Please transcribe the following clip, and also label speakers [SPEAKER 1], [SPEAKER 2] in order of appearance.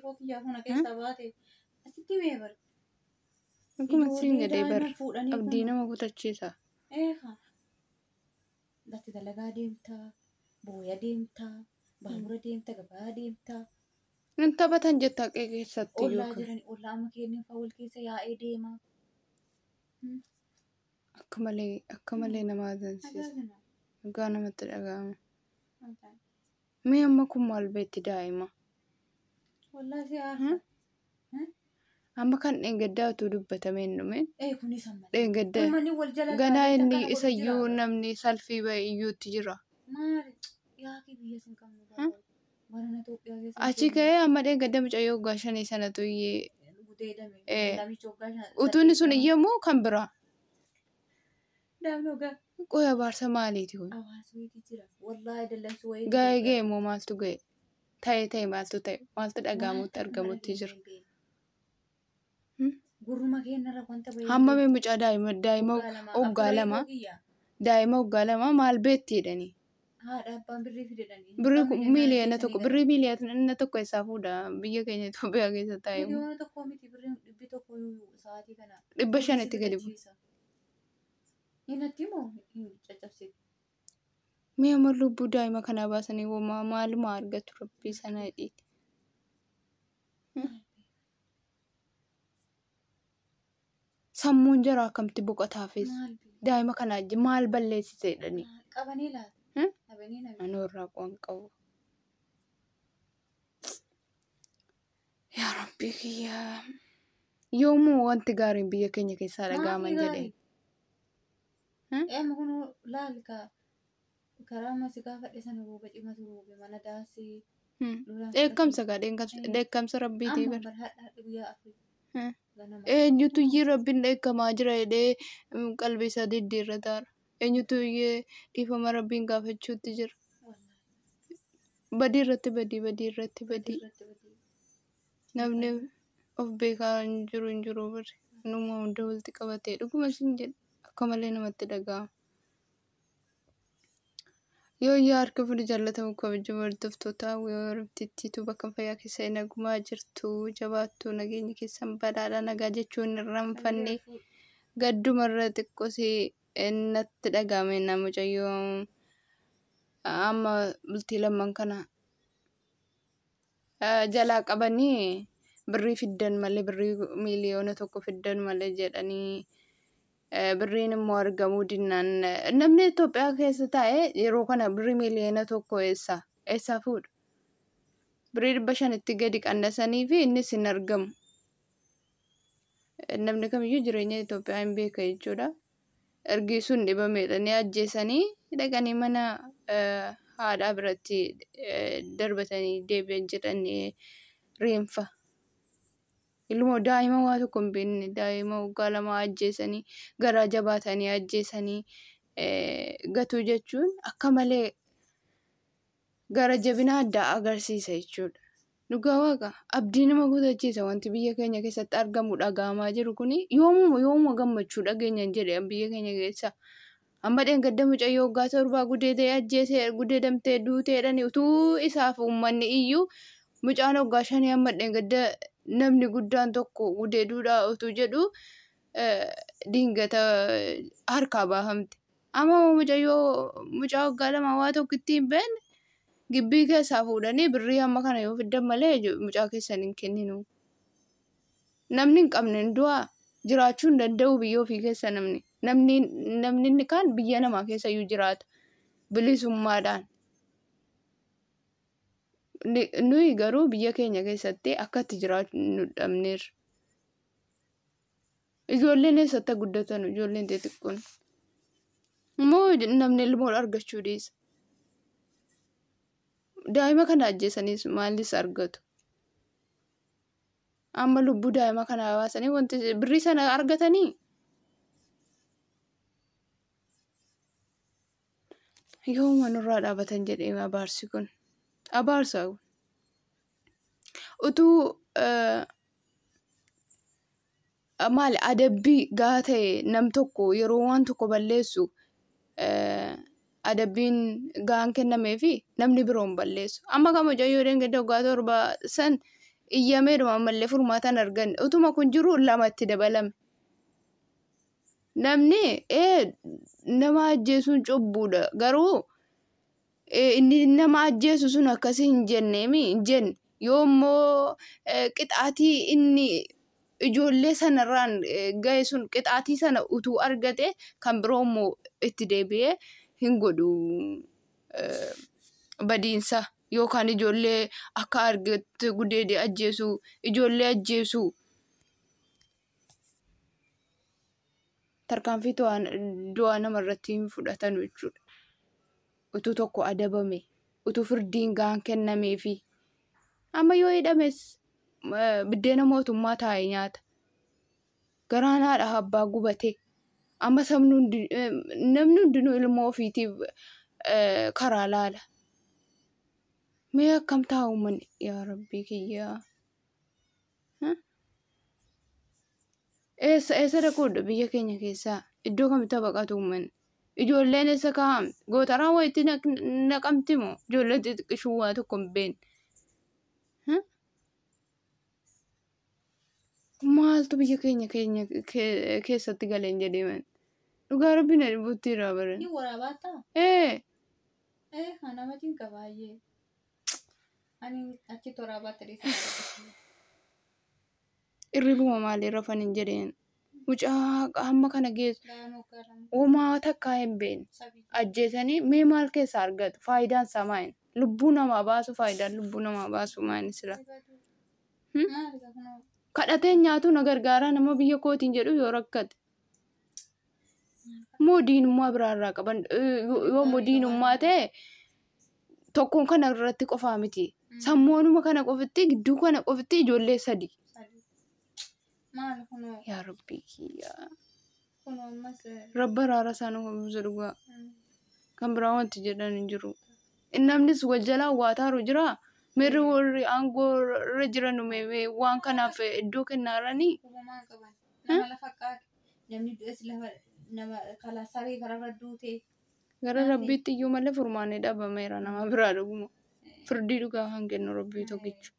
[SPEAKER 1] Ilmoo kiyyaa fuuna keessaa baate. Asitti mee bara.
[SPEAKER 2] Akkuma siin
[SPEAKER 1] Ijoollee
[SPEAKER 2] jedhee bar
[SPEAKER 1] daa'ima fuudhanii
[SPEAKER 2] abdii
[SPEAKER 1] kun.
[SPEAKER 2] nama kutachiisa.
[SPEAKER 1] Eeha. Latti dalagaa deemtaa, booya deemtaa, baabura deemtaa, gabaa deemtaa.
[SPEAKER 2] Hin taphatan jetta qe'ee keessatti
[SPEAKER 1] Ollaa
[SPEAKER 2] yookaan
[SPEAKER 1] jiran ollaa amma keenya fa'aa wal keessa yaa'ee deema.
[SPEAKER 2] Akka malee nama ajansiisa.
[SPEAKER 1] Ajaa'ibna.
[SPEAKER 2] Dhugaa namatti dhaga'ama. Mee amma kun maal beetti daa'ima?
[SPEAKER 1] Wallaahi si aarsa.
[SPEAKER 2] Amma kan dheengaddaa utuu dubbatamee hin dhumin.
[SPEAKER 1] Ee, kunis amma.
[SPEAKER 2] Dheengaddaa
[SPEAKER 1] Uummanni wal jala
[SPEAKER 2] ganaa
[SPEAKER 1] taa'ee
[SPEAKER 2] inni
[SPEAKER 1] akkana godhu
[SPEAKER 2] isayyuu
[SPEAKER 1] jira.
[SPEAKER 2] Namni salfii ba'e iyyuutti jira.
[SPEAKER 1] Maali? Yaaqii biyya sin qabnu bara. Barana Itoophiyaa keessa
[SPEAKER 2] Achi ka'ee amma dheengadda mucayyoo waggaa 5 sanatu iyyee
[SPEAKER 1] gudeedame.
[SPEAKER 2] Ee.
[SPEAKER 1] Namichi waggaa 5.
[SPEAKER 2] Utuu inni sun iyyamu kan biraa.
[SPEAKER 1] Daa'imni waggaa.
[SPEAKER 2] Qoya, abaarsa maaliiti kun?
[SPEAKER 1] Hawaasa wayiitu jira. Wallaahi dallansuu wayii.
[SPEAKER 2] Ga'ee ga'e immoo maaltu ga'e? Ta'e ta'e maaltu ta'e? Maaltu dhaga'amutti argamutti jira?
[SPEAKER 1] Gurruma keenyarra wanta bahee.
[SPEAKER 2] Hamma mee mucaa daa'ima waggaa 2, daa'ima waggaa 2 maal beetti jedhanii.
[SPEAKER 1] Haadha abbaan birrii fidedhanii.
[SPEAKER 2] Birrii 1 miiliyoona, birrii 1 miiliyoona eessaa fuudha biyya keenya Itoophiyaa keessa taa'e?
[SPEAKER 1] 1 miiliyoona miti, birrii 100 sa'aatii kana.
[SPEAKER 2] 500tti gadi bu'u.
[SPEAKER 1] Inni moo hin caccabsitu.
[SPEAKER 2] Mee amma lubbuu daa'ima kanaa baasanii homaa maaluma argatu, rabbii sana jedhiiti? Sammuun jara akkamitti boqotaafis?
[SPEAKER 1] Maal
[SPEAKER 2] Daa'ima kana maal balleessise jedhanii.
[SPEAKER 1] Qabanii laata?
[SPEAKER 2] Hmm?
[SPEAKER 1] Qabanii laata?
[SPEAKER 2] Ani irraa qo'an qabu. Yaa Rabbii kiyyaa. Yoomuu wanti gaariin biyya keenya keessaa dhaga'aman jedhee.
[SPEAKER 1] Amma kun laal ka karaa amma si gaafadhe sana rooba cimatu roobe mana daasii. Lolaan.
[SPEAKER 2] Dheekkamsa gaa, dheekkamsa rabbiitii
[SPEAKER 1] Amma
[SPEAKER 2] bara.
[SPEAKER 1] bar hadha hadhi guyyaa 4 ganama.
[SPEAKER 2] Eenyutu iyyuu rabbiin dheekkamaa jira jedhee qalbii isaa diddiirrataara? Eenyutu iyyee dhiifama rabbiin gaafachuutti jira?
[SPEAKER 1] Wallaahi.
[SPEAKER 2] Badii irratti badii, badii irratti badii.
[SPEAKER 1] Irratti badii.
[SPEAKER 2] Namni of beekaa hin jiru, hin jiru bari. Numa hunda walitti qabatee, dhuguma sin jedha, akka malee namatti dhaga'ama. Yoo yaa harka fuudhi, jaallatamu kabajamoo hordoftoota hordoftittiitu bakka fayyaa keessa nagumaa jirtu, jabaattu, nageenyi keessan badhaadha, nagaa jechuun hin irraanfanne. Gaddumarra xiqqoosii natti dhaga'ame na mucayyoo amma bultii lamman kana jalaa qabanii birrii fiddan malee, birrii 1 miiliyoona fiddan malee jedhanii, birriin immoo argamuu dinnaan, namni Itoophiyaa keessa taa'e yeroo kana birrii 1 miiliyoona eessaa eessaa fuudha? Birrii 500tti gadi qannasanii fi innis hin argamu. Namni kamiyyuu jireenya Itoophiyaa hin beeka jechuudha. Ergi sun dhibameedha ni ajjeesanii dhaqanii mana haadhaa biratti darbatanii deebi'an jedhanii reenfa. Ilmoo daa'ima waa tokko hin beekne, daa'ima waggaa 2 ajjeesanii, garaa jabaatanii ajjeesanii gatuu jechuun akka malee gara jabina addaa agarsiisa jechuudha. Dhugaa waaqa, abdii nama kutachiisa. Wanti biyya keenya keessatti argamu dhaga'amaa jiru kuni yoomuma yoomuma gammachuu dhageenya jedhe biyya keenya keessa. Amma dheengadda mucayyoo waggaa 7 gudeedee ajjeesee, gudeedamtee duuteedhani utuu isaaf uummanni iyyuu, mucaan waggaa 5 amma dheengadda namni guddaan tokko gudeeduudha utuu jedhu diingata harkaa baafamte. Amma mucayyoo mucaa waggaa 2 waa tokko itti hin beekne gibbii keessaa fuudhanii birrii hamma kana yoo fiddan malee mucaa keessan hin kenninu. Namni hin qabne hin du'aa, jiraachuu hin danda'u biyya ofii keessa namni. Namni inni kaan biyya namaa keessa iyyuu jiraata bilisummaadhaan. Nuyi garuu biyya keenya keessatti akka itti jiraannu dhabneerra. Ijoolleen eessatti guddatan, ijoolleen xixiqqoon? Immoo namni ilmoo argachuu dhiisa. Daa'ima kana ajjeesaniis maalis argatu? Amma lubbuu daa'ima kanaa baasanii wanti birrii sana argatanii? Yooma nurraa dhaabatan jedhee abaarsi kun. Abaarsa. Utuu maali adabbii gahaa ta'e, nam tokko yeroo waan tokko balleessu adabbiin gahaan kennameefi namni biroo hin balleessu. Amma kan mucayyoo dheengadda waggaa 7 san Iyyameedhuma ammallee furmaata hin arganne. Utuma kun jiru lamatti dabalame. Namni nama ajjeesuun cubbuudha. Garuu inni nama ajjeesu sun akkasii hin jenneemi hin jenne. Yoo immoo qixaatii inni ijoollee sanarraan gahe sun qixaatii sana utuu argate kan biroo immoo itti deebi'ee hin godhu badiinsa yookaan ijoollee akka argatti gudeedee ajjeesu ijoollee ajjeesu. Tarkaanfii du'aa namarratti hin fudhatan jechuudha. Utuu tokko adabame, utuu firdiin gahaan kennameefi. Amma yoo hidhames biddeena mootummaa taa'ee nyaata. Garaan haadha abbaa gubatee. Amma sabni namni hundinuu ilmoo ofiitiif karaa laala. Mee akkam taa'u uummanni yaa rabbii kiyyaa. Eessa eessa dhaquudha biyya keenya keessaa? Iddoo kamitti baqatu uummanni? Ijoolleen eessa kaa'amti? Gootaraan wayitti naqamti moo? Ijoolleen xixiqqishuu waa tokko hin beekne. Maaltu biyya keenya keessatti galeen jedhee man? Dhugaa rabbi na dhibutti irraa baran.
[SPEAKER 1] Ni waraabaattaa?
[SPEAKER 2] Ee.
[SPEAKER 1] Nama cinqa baay'ee. Ani achitti waraabaatti dhiisa.
[SPEAKER 2] Irribuma maalii rafan hin jedheen. Mucaa hamma kana geessu. Homaa takkaa hin beekne. Ajjeesanii mee maal keessaa argatu? Faayidaan isaa maali? Lubbuu namaa baasu faayidaan lubbuu namaa baasu maali sila? Kadhateen nyaatu na gargaaraa nama biyya kootiin jedhu yoo rakkate. Moo diinummaa biraarraa qaban yoo immoo diinummaa ta'e tokkoon kana irratti qofaa miti. Sammuunuma kana qofitti gidduu kana qofitti ijoollee sadi. Yaa rabbii kiyyaa. Rabba araara isaa nu buusu dhugaa. Kan biraa wanti jedhan hin jiru. Namnis wal jalaa waa taaru jiraa. Mirri warri aangoo irra jiran waan kanaaf iddoo kennaaranii. Gara rabbiitti iyyuu malee furmaanni dhabameera nama biraa dhuguma. Firdii dhugaa kan kennu rabbii tokkicha.